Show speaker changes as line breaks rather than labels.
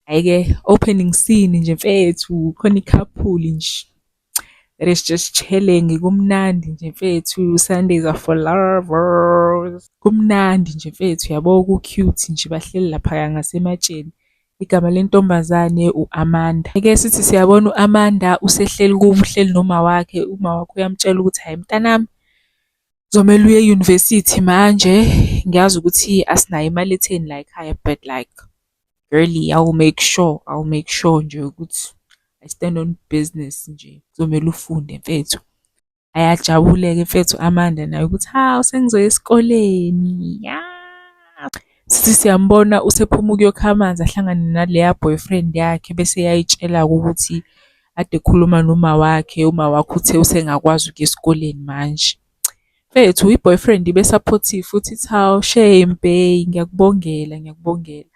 Hhayi-ke, opening scene nje mfethu, khona i-couple nje that is just chilling, kumnandi nje mfethu, Sundays are for lovers. Kumnandi nje mfethu, yabo ku-cute nje, bahleli laphaya ngasematsheni. Igama lentombazane u-Amanda. Ake sithi siyabona u-Amanda usehleli kubo, uhleli noma wakhe, uma wakhe uyamtshela ukuthi, hhayi mntanami, kuzomele uye e-university manje. Ngiyazi ukuthi asinayo imali etheni la ekhaya, but like, girly, I will make sure, I will make sure nje ukuthi I stand on business nje. Kuzomele ufunde mfethu. Ayajabule-ke mfethu u-Amanda naye ukuthi hawu, sengizoya esikoleni, ya. Sithi siyambona usephuma ukuyokha amanzi, ahlangane naleya boyfriend yakhe, bese eyayitshela-ke ukuthi kade ekhuluma noma wakhe, uma wakhe uthe usengakwazi ukuya esikoleni manje. Mfethu, i-boyfriend ibe supportive futhi ithi, hawu shame bae, ngiyakubongela, ngiyakubongela.